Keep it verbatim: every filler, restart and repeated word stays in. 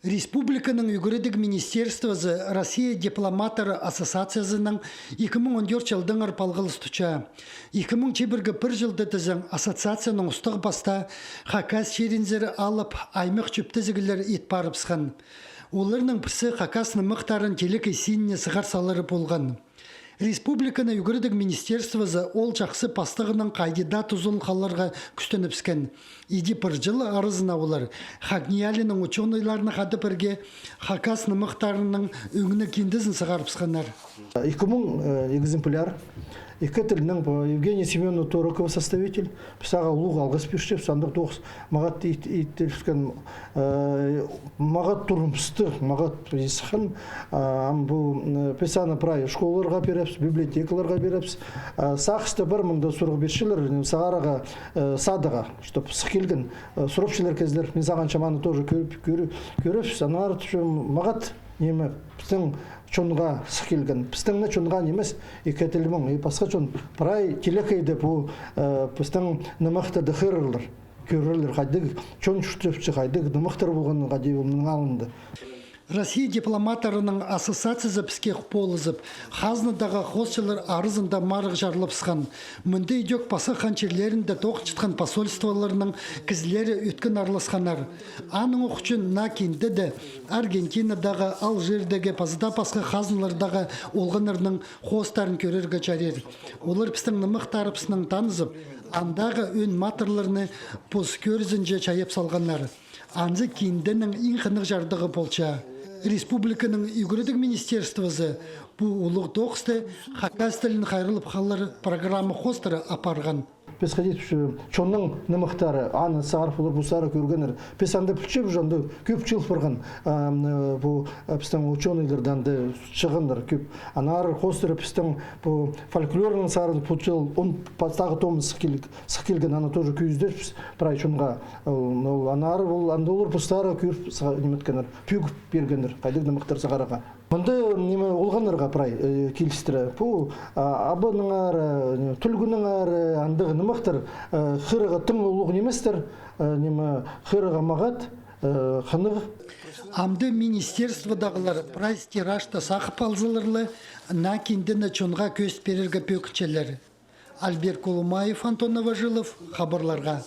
Республиканың ӱгредіг министерствозы Россия дипломаттары ассоциациязынаң ікі муң он тӧрт чылдаңар палғалыстыча. Ікі муң чибіргі пір чылда тізең ассоциацияның устағ-пастаа хакас чирінзер алып, аймах чӧптезіглер ит парыбысхан. Оларның пірсі хакас нымахтарын телекей синіне сығар салары полған. Республиканы ӱгредіг министерствозы ол чахсы пастығының хайди даа тузалығ халарға кӱстенібіскен. Иди пір чыл аразына олар ХакНИИЯЛИ-ның учёныйларына хада пірге хакас нымахтарының ӧңні киндезін сығарыбысханнар. Ікі муң, э, экземпляр. Ікі тілнің, по, Евгения Семёновна Торокова, составитель. Піс ағаа улуғ алғыс пирчебіс, андағ тоғыс мағат ит-, иттірібіскен, э, мағат турмыстығ, мағат исхан, а, ам пу, м, піс аны прай школаларға пиребіс, библиотекаларға пиребіс. А, сағыста пар, мында сурығ пирчелер, м, сығарарға, э, садыға, чтоб сых килген, э, сурапчалар кізілер. Мин сағынчам, аны тоже кӧр-, кӧр-, кӧрербіс, аннаңар тіпчем, мағат, ниме, пістің чонға сых килген. Пістің не чонға нимес, ікі тіл муң, и пасха чон прай телекейде пу, э, пістің нымахтарды хығырарлар, кӧрерлер, хайдағ чон чуртапча, хайдағ нымахтар полған, хайди ол мының алнында. Россия дипломаттарының ассоциациязы піске полызып, хазнадағы хоосчылар аразында марығ чарлабысхан. Мында идӧк пасха хан чирлерінде тоғынчатхан посольстволарның кізілері ӧткін араласханнар. Аның ох ӱчӱн наа киндеде Аргентинадағы, Алжирдегі, паза даа пасха хазналардағы олғаннарның хоостарын кӧрерге чарир. Олар пістің нымахтарыбыснаң танызып, андағы ӧӧн матырларны пос кӧрізінҷе чайап салғаннар. Анзы кинденің иң хынығ чардығы полча. Республиканың ӱгредіг министерствозы пу улуғ тоғысты хакас тілін хайраллап халар программа хоостыра апарған. Піс хайди тіпчебіс, чонның нымахтары, аны сығарып олар постары кӧргеннер. Піс анда пілчебіс, анда кӧп чыл парған, а, м, э, пу, э, пістің учёныйлардан да чығаннар кӧп. Аннаңар хоостыра пістің пу фольклорның сарын пу чыл он пастағы том сых кил-, сых килген, аны тоже кӧзідербіс прай чонға. Ол, ол, аннаңар ол, анда олар постары кӧріп сыға-, ниме иткеннер, пӧгіп пиргеннер, хайдағ нымахтар сығарарға. Мында, ниме, олғаннарға прай, э, килістіре. Пу, а, абанаңар, э, тӱлгӱнеңер, э, андағ нымахтар, э, хығырарға тың улуғ ниместер, э, ниме, хығырарға мағат, э, хынығ. Амды министерстводағылар прай тиражты сағып алзалар ла, наа киндені чонға кӧзіт пирерге пӧгінчелер. Альберт Кулумаев, Антон Новожилов, хабарларға.